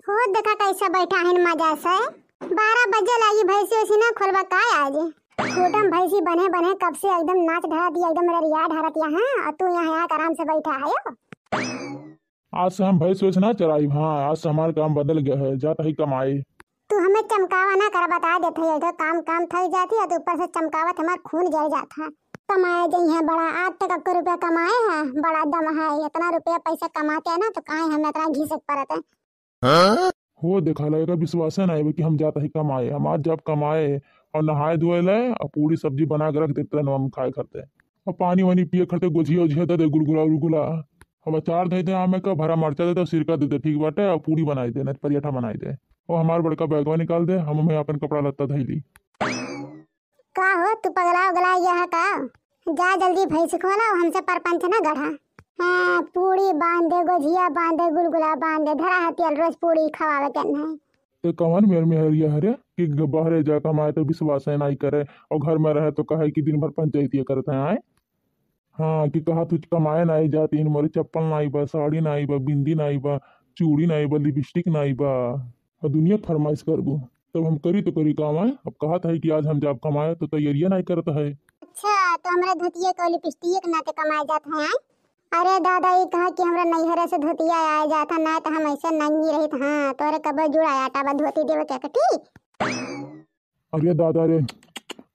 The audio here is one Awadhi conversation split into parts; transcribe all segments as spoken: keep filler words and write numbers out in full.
हो देखा कैसे बैठा है मजा से। बारह बजे लागी, भैंसी वैसी ना खोलबा का आज? खूटा में भैंसी बने बने कब से एकदम नाच ढारत या, एकदम ररिया ढारत या, हाँ? और तू यहाँ, यहाँ आराम से बैठा है हो। आज से हम भैंस वैस ना चराइब। हाँ, आज से हमार काम बदल गया है, जात ही कमाए। तू हमें चमकावा ना कर, बता देत है, इधर काम काम थक जाती है, तो ऊपर से चमकावत हमार खून जल जात है। कमाए जइहे बड़ा, आज तक अक्को रुपया कमाए है, बड़ा दम है, इतना रुपया पैसा कमाते हैं ना, तो काहे हमें इतना घिसक पड़त है। हो देखा ला, एका विश्वासे ना आवे कि हम जात ही कमाए। हम आज जब कमाए और नहाए धोए ले और पूरी सब्जी बना के रख देते हैं हम खाए करते। और पानी वानी पिए करते, गोझिया ओझिया दे दे, गुलगुला उलगुला। हम अचार दे दे, आमे का भरा मरचा दे दे, सिरका दे दे, ठीक बाटे, और पूरी बनाई दे, नहीं तो परियठा बनाई दे। और हमार बड़का बैगवा निकाल दे, हम हमें अपन कपड़ा लत्ता धई ली। का हो, तू पगला उगला गया है का? जा जल्दी भैंस खोला, हमसे परपंच ना गढ़ा। हाँ, पूरी बांध दे, गोझिया बांध दे, गुलगुला बांध दे, धरा हथियाल रोज पूरी खवावे के नहीं। ते कवन मेर मेहरिया हरे कि ग-, बहरे जा कमाए तो विश्वास है नाई करे, और घर में रहे तो कहे कि दिन भर पंचायतिया करत है, आए? हाँ, कि कहा तू कमाए नाई जाती, मोरे चप्पल नाई बा, साड़ी नाई बा, बिंदी नाई बा, चूड़ी नाई बा, लिपस्टिक नाई बा, और दुनिया के फरमाइश करबू। तब हम करी तो करी काम, आए? अब कहत है कि आज हम जाब कमाए, तो तैयारियां नाई करत है। अच्छा, तो हमरा धोतिया के लिपस्टिक के नाते कमाए जात है, आए? अरे दादा, ई कहा कि हमरा नैहरे से धोतिया आए जात है, ना तो हम ऐसे नंगी रहित। हाँ, तोरे कबे जुड़ा आटा बा धोती देवे के, ठीक? अरे दादा रे,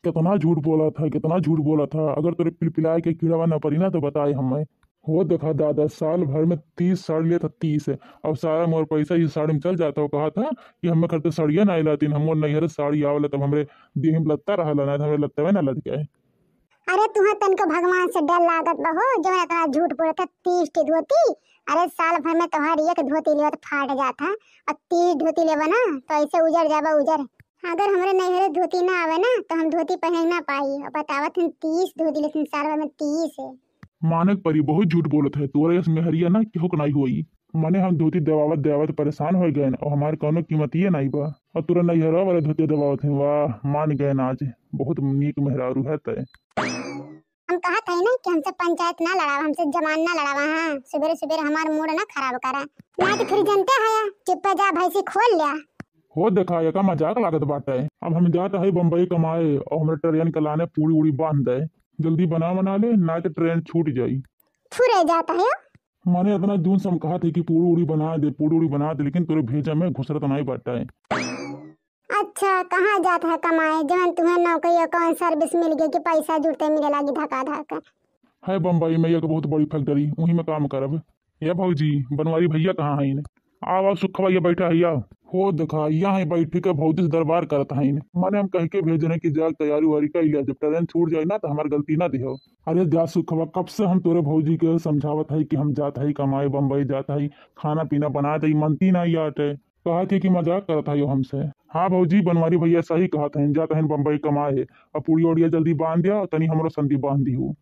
कितना झूठ बोलत है, कितना झूठ बोलत है। अगर तोरे पिलपिलाए के कीड़वा ना पड़ी ना तो बताए हमें। हो देखा दादा, साल भर में तीस साड़ी लेत है, तीस है, और सारा मोर पैसा इस साड़ी में चल जाता। हो कहा था कि हमें खरीदे साड़िया ना लातीन, हम नैहरे से साड़ी आवला तब हमरे देह में लत्ता रहला, ना तो हमरे लत्ता में ना लटके। अरे तुहे तनको भगवान से डर लागत बा हो, जवन इतना झूठ बोलत है, तीस ठी धोती। अरे साल भर में तोहार एक धोती लेवत फाट जात है, और तीस धोती लेबा ना तो ऐसे उजर जाबा उजर। अगर हमरे नैहरे धोती ना आवे ना तो हम धोती पहन ना पाई। और बतावत हन तीस धोती लेकिन साल भर में तीस है। माने के परी, बहुत झूठ बोलत है, तोरे यस मेहरिया ना केहू के नाई होई। माने हम धोती दबावत दबावत परेशान हो गए और हमारे कौनो कीमतिये नाई बा, और तोरा नैहरवा वाले धोती दबावत हैं। वाह, मान गए ना, आज बहुत नीक मेहरारू है तय। हम कहत हई ना कि हमसे पंचायत ना लड़ावा, हमसे जबान ना लड़ावा। हाँ, सुबेरे सुबेरे हमार मूड ना खराब करा, ना तो फिर जनते हया, चुप्पे जा भैंसी खोल लिया। हो देखा, एका मजाक लागत बाटे। अब हम जात हई बम्बई कमाए और हमरे ट्रेन के लाने पूड़ी उड़ी बांध दे। जल्दी बना बना ले, ना तो ट्रेन छूट जाई। थुरे जात है। माने इतना जून से हम कहत हई कि पूड़ी उड़ी बना दे, पूड़ी उड़ी बना दे, लेकिन तोरे भेजा में घुसरत नाई बाटे। अच्छा, कहाँ जात है कमाए, जवन तुम्हें नौकरी और कौन सर्विस मिल गई कि पैसा जुड़ते मिले लागी धका धक? है बम्बई में एक बहुत बड़ी फैक्ट्री, वहीं में काम करब। ये भौजी, बनवारी भैया कहाँ हैं? आओ, आओ, सुखवा ये बैठा है, आओ। हो देखा, यहाँ है बैठ के भौजी से दरबार करत हैं। माने हम कह के भेजने कि जाग तैयारी वारी कर लिया, जब ट्रेन छूट जाए ना तो हमार गलती ना दिहो। अरे जा सुखवा, कब से हम तोरे भौजी के समझावत है कि हम जात है कमाए बम्बई जात है, खाना पीना बना दे, मनती ना आटे। कहा थे कि मजाक करत है यो हमसे। हाँ भौजी, बनवारी भैया सही कहत हैं, जात हैं बम्बई कमाए। अब पुड़िया उड़िया जल्दी बांध दिया, तनी हमरो संदी बांध दी हो।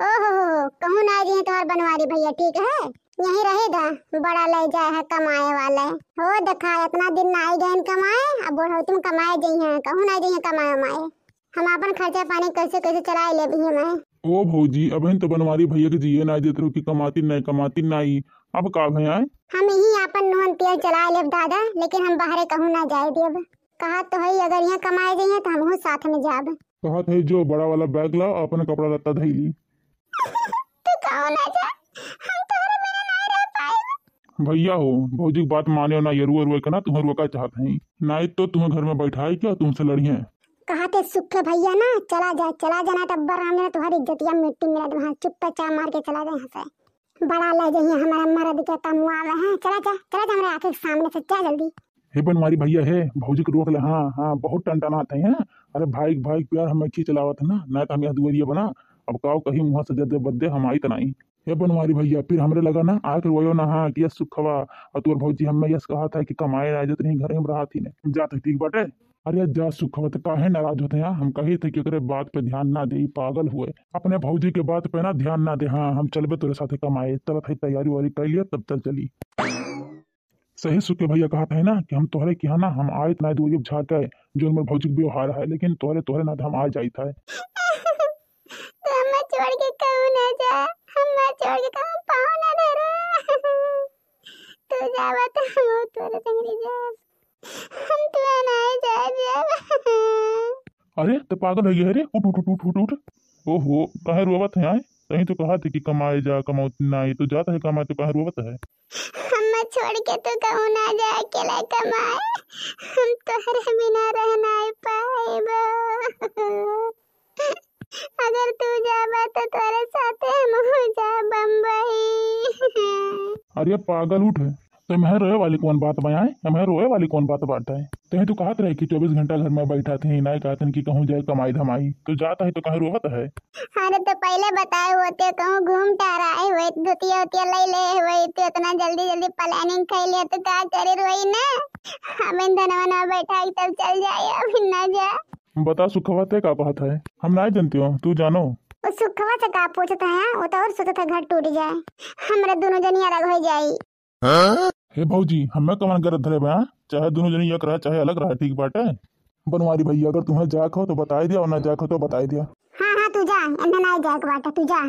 ओहो, कहूँ ना जी तुम्हार बनवारी भैया, ठीक है, यहीं रहे दा, बड़ा ले जाए है कमाए वाले। हो देखा, इतना दिन ना आई गए कमाए, अब बुढ़ौती में कमाए जइहे, कहूँ ना जइहे कमाए वमाए। हम आपन खर्चा पानी कैसे कैसे चलाए लेब ही मैं। ओ भौजी, अबहिन तो बनवारी भैया के जिए ना देत रहो कि कमाती नहीं, कमाती नहीं, अब का भय आए? हम यही आपन नून तेल चलाए लेब दादा, लेकिन हम बाहरे कहूँ ना जाए देब। कहा तो है, अगर यहाँ कमाए जाइए तो हमहू साथ में जाब। कहत है जो बड़ा वाला बैग लाओ, अपन कपड़ा लत्ता धई ली। तू कहो ना जा, हम तोहरे बिना नहीं रह पाएब। भैया हो, भौजी की बात माने ना, यरुआ रुआ के ना तुम्हें रोका चाहत हैं, नहीं तो तुम्हें घर में बैठाए क्या तुमसे लड़िए। कहा थे सुखे भैया ना, चला जा, चला जाना, तब बरामदे में तुम्हारी इज्जतिया मिट्टी मिला दे, वहाँ चुप्पे चाप मार के चला जा यहाँ से। बड़ा ले जाइए हमारा मर्द के कमुआवे हैं। चला जा, चला जा हमारे आँख के सामने से, जा जल्दी। हे बनवारी भैया, हे भौजी के रोक ले। हाँ, हाँ, बहुत टनटनात है, हाँ। अरे भाई, भाई प्यार हमें खींच लावत है ना, ना तो हम यहाँ दुआरिया बना। अब काव कहीं मुँह से जद्दे बद्दे हम आई तो नहीं। हे बनवारी भैया, फिर हमरे लगा ना आके रोयो ना, हाँ, कि यस सुखवा और तोर भौजी हमें यस कहा था कि कमाए ना जतनी घर में रहा थी ने। जाते ठीक बाटे। अरे जा सुखवा, तो काहे नाराज होते हैं? हम कही थे कि ओकरे बात पे ध्यान ना दे, ई पागल हुए, अपने भौजी के बात पे ना ध्यान ना दे। हाँ, हम चलबे तोरे साथे कमाए, चलत है तैयारी वारी कर लिया, तब चल चली। सही सुखे भैया कहत है ना कि हम तोहरे किहाँ ना, हम आइत ना दुआरिया झाँके, जो हमर भौजी के व्यवहार है, लेकिन तोहरे, तोहरे नाते हम आ जाइत है। तो हमें छोड़ के कहूँ ना जा, हमें छोड़ के कहूँ पाँव ना धरा। तू जाबा तो हम तोरे संगरी जाब। हम तो नाहीं जाए जाब। अरे, तो पागल होइ गए रे? उठ, उठ, उठ, उठ, उठ, उठ। ओहो, काहे रोवत है आए? तहीं तो कहा थे कि कमाए जा, कमाओ नाहीं, तो जात है कमाए, तो काहे रोवत है? हमें छोड़ के तू कहूँ ना जा अकेला कमाए, हम तोहरे बिना रह नाहीं पाएब। अगर तू जाबा तो तोरे साथे हम हो जा बम्बई। अरे पागल उठ, तो मैं रोए वाली कौन बात बा आए? मैं रोए वाली कौन बात बात है? तहीं तो कहत रहे कि चौबीस घंटा घर में बैठा थे, नाहीं कहत हैं कि कहूँ जाए कमाई धमाई, तो जात है तो काहे रोवत है? अरे तो पहले बताए होते, कहूँ घूम टहर आए होइत, धोतिया उतिया ले ले होइत, तो इतना जल्दी जल्दी planning कर लिया तो का करे रोई ना। अब इन धनवा ना बैठा तब चल जाए, अब ना जा। बता सुखवा, ते का कहत है? हम नाहीं जानते हो, तू जानो। वो सुखवा से का पूछत है? वो तो और सोचत है घर टूट जाए, हमरा दोनों जनी अलग हो जाई। हे भौजी, हमें कवन गलत धरे बा? चाहे दोनों जनी एक रहा, चाहे अलग रहा, ठीक बाटे। बनवारी भैया, अगर तुम्हें जाए के हो तो बताई दिया, और ना जाए के हो तो बताई दिया। हाँ, हाँ, तू जा, इन्हें नाहीं जाए के बाटे, तू जा।